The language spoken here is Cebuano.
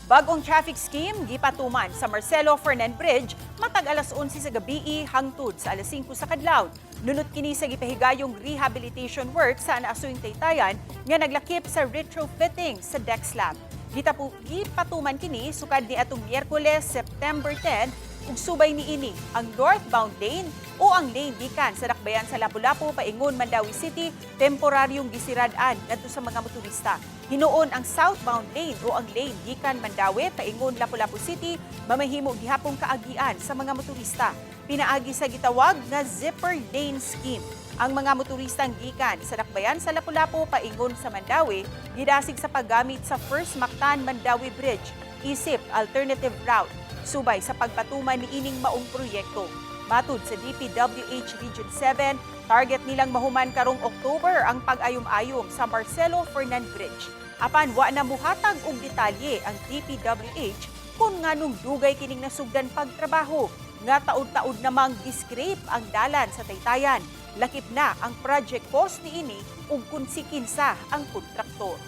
Bagong traffic scheme gipatuman sa Marcelo Fernan Bridge matag alas 11 sa gabii hangtod sa alas 5 sa kadlawon. Nunot kini sa gipahigayong rehabilitation work sa naasuyng Taytayan nga naglakip sa retrofitting sa deck slab. Gipatuman kini sukad ni atong Miyerkules, September 10, ug subay niini ang northbound lane o ang lane gikan sa dakbayan sa Lapu-Lapu paingon Mandaue City temporaryong gisirad-an ngadto sa mga motorista. Hinuon ang southbound lane o ang lane gikan Mandaue paingon Lapu-Lapu City mamahimo gihapong kaagian sa mga motorista pinaagi sa gitawag nga zipper lane scheme. Ang mga motoristang gikan sa dakbayan sa Lapu-Lapu paingon sa Mandaue gidasig sa paggamit sa First Mactan Mandaue Bridge isip alternative route subay sa pagpatuman ni ining maong proyekto. Matud sa DPWH Region 7, target nilang mahuman karong October ang pag-ayom-ayom sa Marcelo Fernan Bridge. Apan wa na muhatag og detalye ang DPWH kung nganong dugay kining nasugdan pagtrabaho nga taud-taud namang giscrape ang dalan sa Taytayan. Lakip na ang project cost niini ug kung si kinsa ang kontraktor.